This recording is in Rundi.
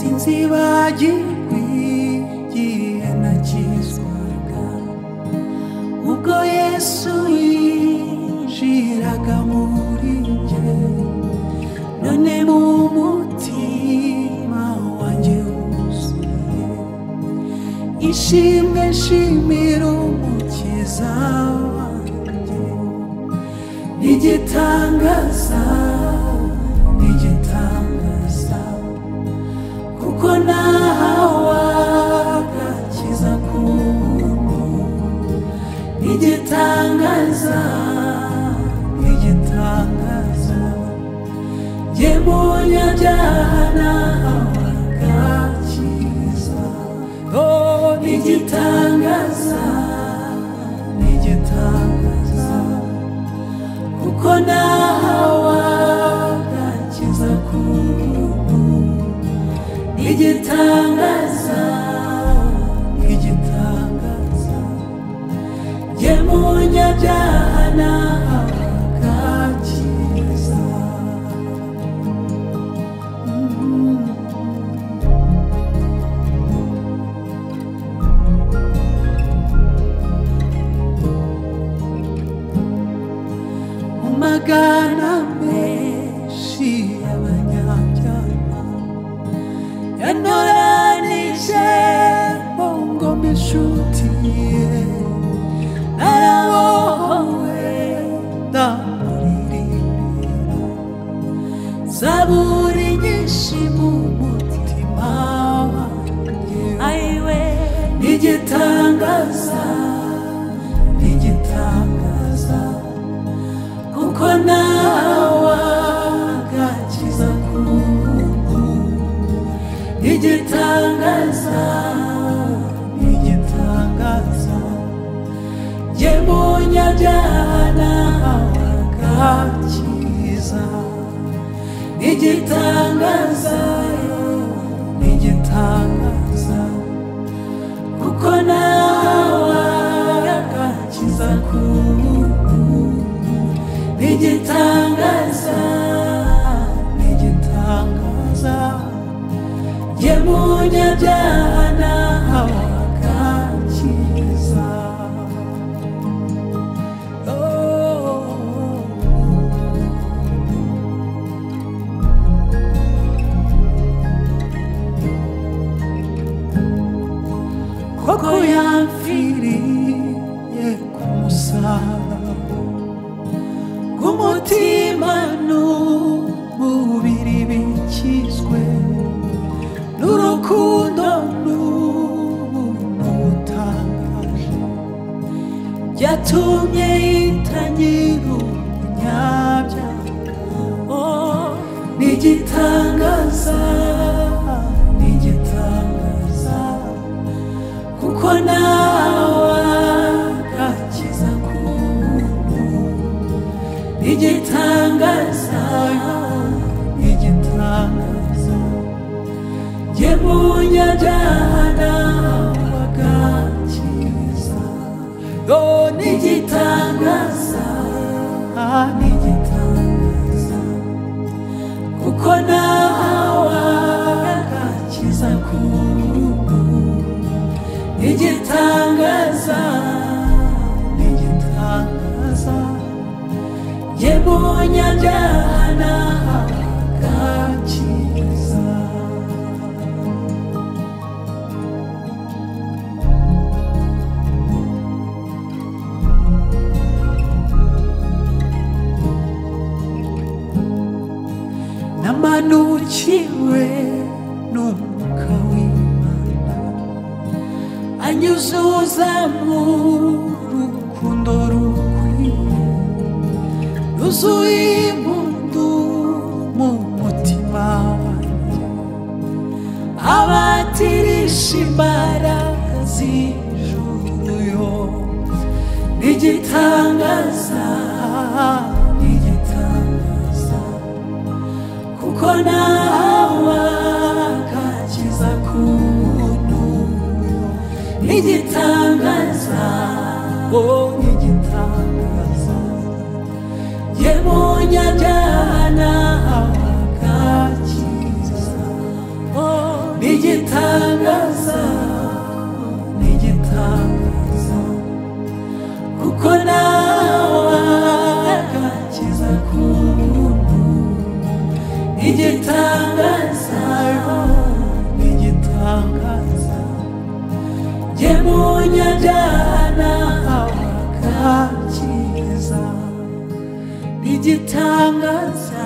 Sinzibagirwa igihe nakizwaga, ubwo Yesu yinjiraga muri njye, none mu mutima wanjye wuzuye ishimwe nshimira Umukiza wanjye. N'igitangaza, n'igitangaza, kuko nahawe agakiza k'ubuntu. N'igitangaza, n'igitangaza, jye munyabyaha nahawe agakiza. Oh, n'igitangaza, n'igitangaza, kuko nahawe agakiza k'ubuntu. Igitangaza, igitangaza, jye munyabyaha nahawe agakiza. Mu magana menshi y'abanyabyaha yantoranije ngo mbe inshuti ye, narabohowe ndamuririmbira zaburi nyinshi mu mutima wanjye. Aiwe, N'igitangaza, n'igitangaza, kuko nahawe agakiza k'ubuntu. Igitangaza, igitangaza, jye munyabyaha nahawe agakiza. Igitangaza, igitangaza, kuko nahawe agakiza k'ubuntu. Igitangaza, igitangaza, jye munyabyaha nahawe agakiza. Oh. Koko yamfiriye ku musaraba, k'umutima n'umubiri bikizwe n'urukundo n'ubuntu butangaje, byatumye yitangira umunyabyaha. Oh, N'igitangaza, n'igitangaza, kuko nawe agakiza k'ubuntu. Igitangaza, igitangaza, jye munyabyaha nahawe agakiza. Oh, n'igitangaza, n'igitangaza, kuko nahawe agakiza k'ubuntu. Igitangaza, igitangaza, jye munyabyaha nahawe agakiza. Namanukiwe n'Umwuka w'Imana, anyuzuza mu rukundo rukwiye, ruzuye impundu mu mutima wanjye, abatirisha imbaraga z'ijuru yo. N'igitangaza, n'igitangaza, kuko nahawe agakiza k'ubuntu. N'igitangaza, oh, n'igitangaza, jye munyabyaha nahawe agakiza. Oh, N'igitangaza, n'igitangaza, kuko nawe agakiza k'ubuntu. Igitangaza, n'igitangaza, jye munyabyaha nahawe agakiza. N'igitangaza,